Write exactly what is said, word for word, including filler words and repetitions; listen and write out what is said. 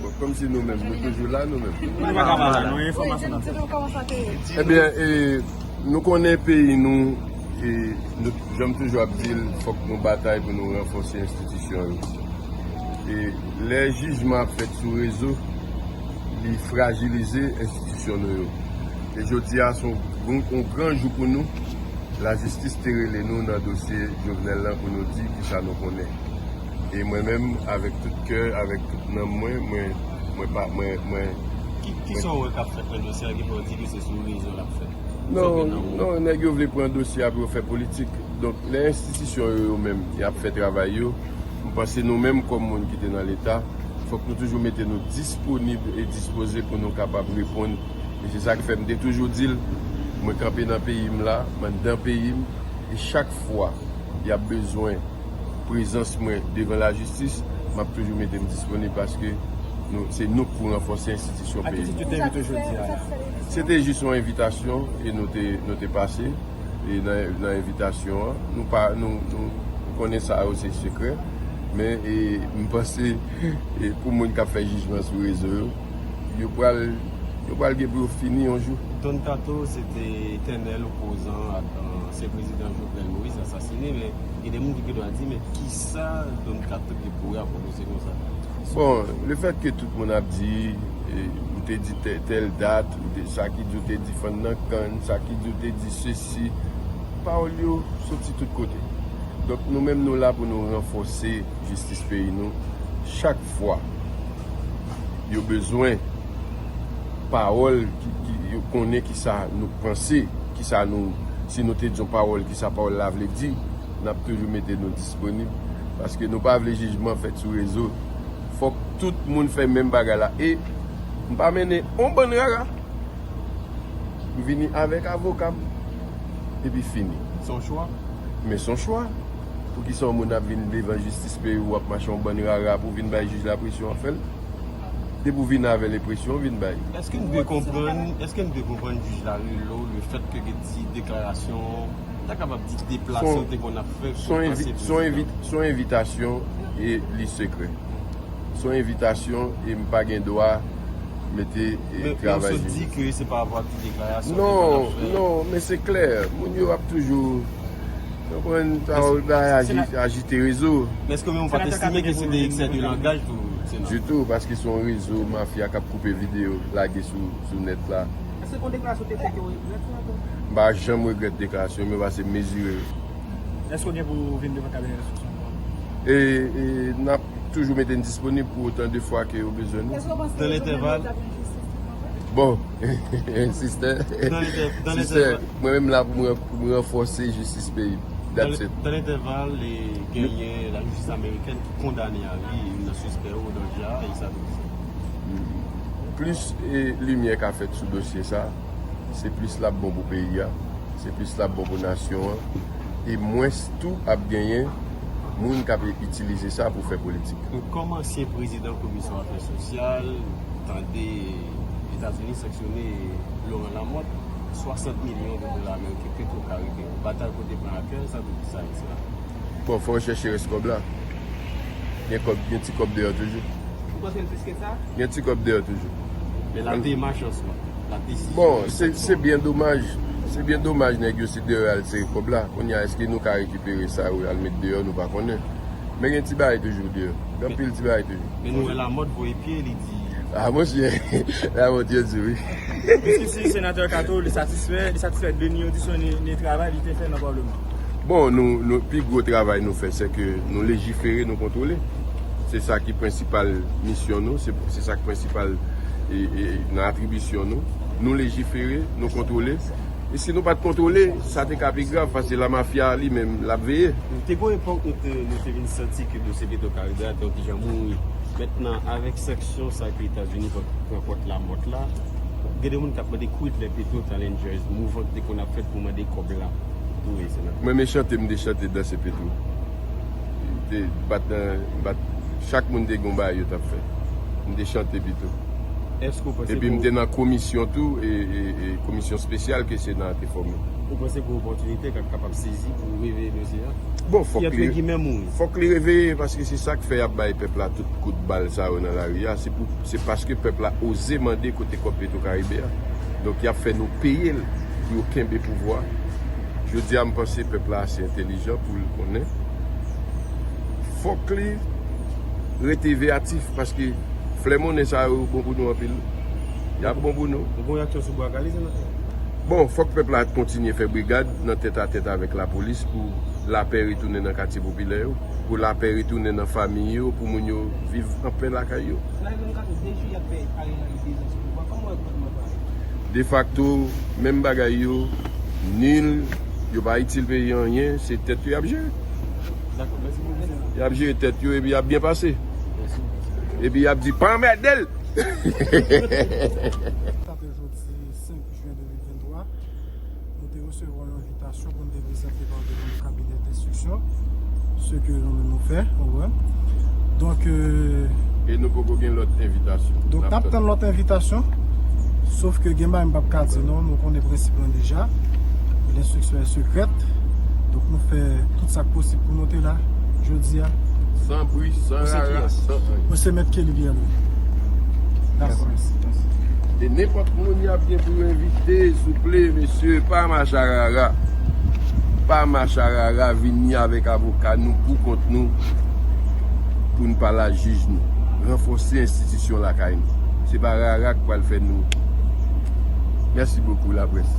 Bon, kòmsi nou menm, nou toujou la, nou menm. Nou pa ka pale, nou gen enfòmasyon nan. Ebyen, e, nou konnen peyi nou, e, nou, jan m toujou ap di l, fòk nou batay pou nou ranfòse enstitisyon yo. E lè jijman ap fèt sou rezo, li frajilize enstitisyon nou yo. E jodi a, se yon gran, yon gran jou pou nou. Lajistis te rele nou nan dosye Jovenel lan pou nou di kisa nou konnen. E mwen menm, avèk tout kè, avèk tout nanm mwen, mwen, mwen pa, mwen, mwen, Ki, kisa w wè k ap fèt nan dosye a ki fè w di ke se sou rezo l ap fèt? Non, non, nèg yo vle pran dosye a pou yo fè politik. Donk, lè enstitisyon yo, yo menm, y ap fè travay yo, m panse nou menm kòm moun ki te nan Leta, fòk nou toujou mete nou disponib e dispoze pou nou kapab reponn. E se sa k fè m te toujou di l, mwen kanpe nan peyi m la, m anndan peyi m, e chak fwa y ap bezwen prezans mwen devan lajistis, m ap toujou mete m disponib paske nou, se nou k pou ranfòse enstitisyon peyi nou. Se te jis yon envitasyon e nou te, nou te pase e nan, nan envitasyon an. Nou pa, nou, nou, nou konnen sa yo se sekrè, men e, m panse e pou moun k ap fè jijman sou rezo yo, yo pral, yo pral gen pou yo fini yon jou. Don Kato se te etènèl opozan ak ansyen prezidan Jovenel Moïse asasine, men gen de moun ki gen dwa di, men kisa Don Kato gen pou rapòte se konsa? Bon, lefètke tout moun ap di, e, ou te di tè-, tèl dat, ou te, sa ki di ou te di fann nan kann, sa ki di ou te di sesi, pawòl yo soti tout kote. Donk, nou menm, nou la pou nou ranfòse jistis peyi nou. Chak fwa yo bezwen pawòl ki, ki yo konnen kisa nou panse, kisa nou, si nou te di yon pawòl, kisa pawòl la vle di, n ap toujou mete nou disponib, paske nou pa vle jijman fèt sou rezo. Fòk tout moun fè menm bagay la. E m pa mennen on bann rara. M vini avèk avoka m, epi fini. Se yon chwa? Men se yon chwa. Poukisa yon moun ap vin devan jistis peyi w, w ap mache yon bann rara pou vin bay jij la presyon an fè l? Depi w vin avè l, e presyon w vin bay. Èske n dwe konprann, èske n dwe konprann jij la rele w lefètke gen ti deklarasyon, ta kapab di deplase w te konn ap fè pou ansyen prezidan? Se yon envitasyon e li sekrè. Se yon envitasyon e m pa gen dwa mete, e, travay jistis. Men, men w sot di ke se pa rapò ak ti deklarasyon ke w t ap fè. Non, non, men se klè. Moun yo ap toujou, konprann, pawòl bagay aji-, ajite rezo. Men èske w menm ou pa t estime ke se de eksè de langaj tou, Senatè? Ditou, paske se yon rezo mafya k ap koupe videyo, lage sou, sou nèt la. Èske gon deklarasyon w te fè ke w regrèt, Senatè? M pa janm regrèt deklarasyon m yo, paske m mezire yo. Èske w gen pou w vin devan kabinè enstriksyon ankò? E, e n ap toujou mete n disponib pou otan de fwa ke yo bezwen nou. Èske w panse Jovenel Moïse ap jwenn jistis tou, anfèt? Bon, sistè, sistè, mwen menm la pou mwen, pou mwen ranfòse jistis peyi m. That's it. Dans l'intervalle, e, genyen lajistis amerikèn ki kondane a vi youn nan sispè yo, Danja, e sa vle di sa. Plis, e, limyè ka fèt sou dosye sa, se plis l ap bon pou peyi a, se plis l ap bon pou nasyon an, e mwens tou ap genyen moun k ap itilize sa pou fè politik. Kòm ansyen prezidan komisyon afè sosyal, tande Etazini sanksyone Laurent Lamothe swasant milyon de dola ameriken, Petro Caribe. Batay kote pran a kè, sa vle di sa, et cetera. Bon, fò yo chèche rès kòb la. Gen kòb, gen ti kòb deyò toujou. Ou panse l plis ke sa? Gen ti kòb deyò toujou. Men la demach an swa, la desizyon. Bon, se, se byen domaj. Se byen domaj nèg yo se deyò al sere kòb la. Kounye a, èske nou ka rekipere sa yo al met deyò, nou pa konnen. Men gen ti bagay toujou deyò. Gen anpil ti bagay toujou. Men nou wè Lamothe voye pye, li di. Ah, monchè, Lamothe yo di wi. Jiskisi senatè Kato, li satisfè, li satisfè de ni odisyon, ni, ni travay li te fè nan Palman. Bon, nou, nou, pi gwo travay nou fè, se ke nou lejifere, nou kontwole. Se sa ki prensipal misyon nou, se, se sa ki prensipal, e, e, nan atribisyon nou. Nou lejifere, nou kontwole. E si nou pa t kontwole, sa te ka pi grav, paske lamafya li menm, l ap veye. Te gon epòk nou te, nou te vin santi ke dosye Petro Caribe a te yon ti jan mouri. Mentnan, avèk sanksyon sa ke Etazini pran, pran kont Lamothe la, gen de moun k ap mande kwit lè Petro Challengers, mouvman ki te konn ap fèt pou mande kòb la. Wi, se nan. Mwen, men chante m te chante danse Petro. Te bat nan, bat, chak moun te gon bagay yo t ap fè. M te chante pito. Èske w panse... Epi m te nan komisyon tou, e, e, e komisyon espesyal ke Sena a te fòme. Ou panse gen opòtinite k ap kapab sezi pou reveye mesye a? Bon, fòk li, fòk li reveye, paske se sa k fè y ap bay pèp la tout kout bal sa yo nan lari a. Se pou, se paske pèp la oze mande kote kòb Petro Caribe a. Donk, y ap fè nou peye l pou yo kenbe pouvwa. Jodi a, m panse pèp la ase entelijan pou l konnen. Fòk li rete veyatif, paske flè monnen sa yo bon pou nou anpil. Y ap bon pou nou. Ou gon reyaksyon sou bwa kale, senatè? Bon, fòk pèp la kontinye fè brigad nan tèt a tèt avèk lapolis pou lapè retounen nan katye popilè yo, pou lapè retounen nan fanmi yo, pou moun yo viv anpè lakay yo. Nan revendication, de jou y ap fè Ariel Henry dezan sou pouvwa. Kòman w wè gouvènman pa? Defakto, menm bagay yo, nil, yo pa itil peyi anyen, se tèt yo y ap jere. Dakò, mèsi bokou. Y ap jere tèt yo epi y ap byen pase. Epi y ap di, "Pa anmède l!" Jodi senk jen de mil venntwa, nou te resevwa yon envitasyon pou n te prezante pa devan yon kabinè enstriksyon, se ke nou menm nou fè, ou konprann. Donk, euh, e nou poko gen lòt envitasyon. Donk, n ap tann lòt envitasyon, sof ke gen bagay m p ap ka di non, nou konnen prensip lan deja. L'instruction est secrète. Donk, nou fè tout sa k posib pou nou te la jodi a. San bri, san rara, san anyen. Mwen se Mèt Kelly Pierre Louis. Dakò, mèsi. E nenpòt moun y ap gen pou yo envite, souple, mesye, pa mache a rara. Pa mache a rara, vini avèk avoka nou pou kont nou, pou n pa lajij nou. Ranfòse enstitisyon lakay nou. Se pa rara k pral fè nou. Mèsi bokou, laprès.